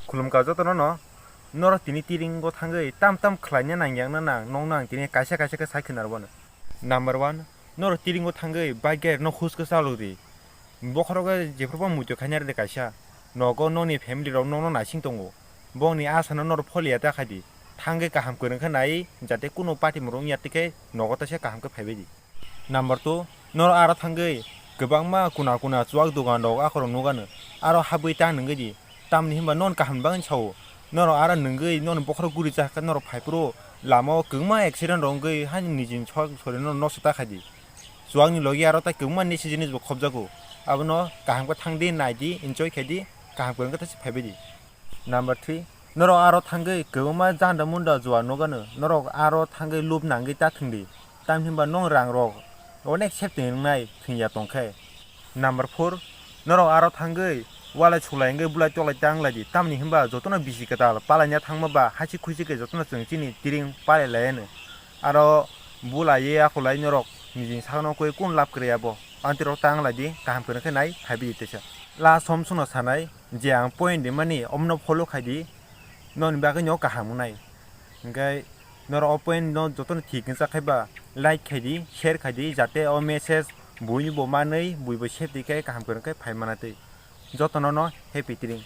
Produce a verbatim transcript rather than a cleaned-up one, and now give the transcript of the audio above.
Khulumkha jotono no, norok tini tiringo thangwi tam tam khlaina nang yakna nang, nokno ang tini kaisa kaisa khe sai khwna rwbano. Number one, norok tiringo thangwi bike rok no hus khe chalok di. Bokhorogo jephuru bo muitu khaina rwdi kaisa. Nogo nokni family rok nokno naising tongo. Bongni asano norok pholiya ta khaidi. Thangwi kaham kwrwng khe nai, jate kuno party morok wngya tei khe nogo taisa kaham khe phaibai di. Number two, norok aro thangwi kwbangma kuna kuna chuwak dogan rok akhorok nukgano, aro habwi ta nungwi di. Tamni hwnba non kaham bagwi sao. Norok aro nungwi non bokhorok guri chakha norok phaiphuru lama o kwbangma accident rok wngwi haino nijini sori norok nosto ta khaidi. Chuwakni logi aro tai kwbangma nisi jinis bo khobjago. Abono kaham khe thangdi, naidi, enjoy khaidi, kaham kwrwng khe taisa phaibai di. Number three, norok aro thangwi kwbangma janda munda juwa nukgano, norok aro thangwi lub nangwi ta thwngdi. Tamni hwnba nong rang rok onek sep twi wngnai thwngya tongkhe. Number four, norok aro thangwi walai sulai wngwi bulai toklai ta wnglaidi. Tamni hwnba jotono bisi kwtal palaina thangma ba haisi khuisi khe jotono chwng chini tiring palai laiano. Aro bulaiwi akhulai norok nijini sakno koi kun lab kwrwi abo. Anti rok ta wnglaidi, kaham kwrwng khe nai phaibai di teisa. Last hom songno sanai je ang point rimani omno follow khaidi, noni bagwi no kaham wngnai. Hwnkhe norok o point no jotono thik wngjak khai ba like khaidi, share khaidi, jate o message buini bo manwi buibo safety khe kaham kwrwng khe phai mana twi. Jotono no happy tiring.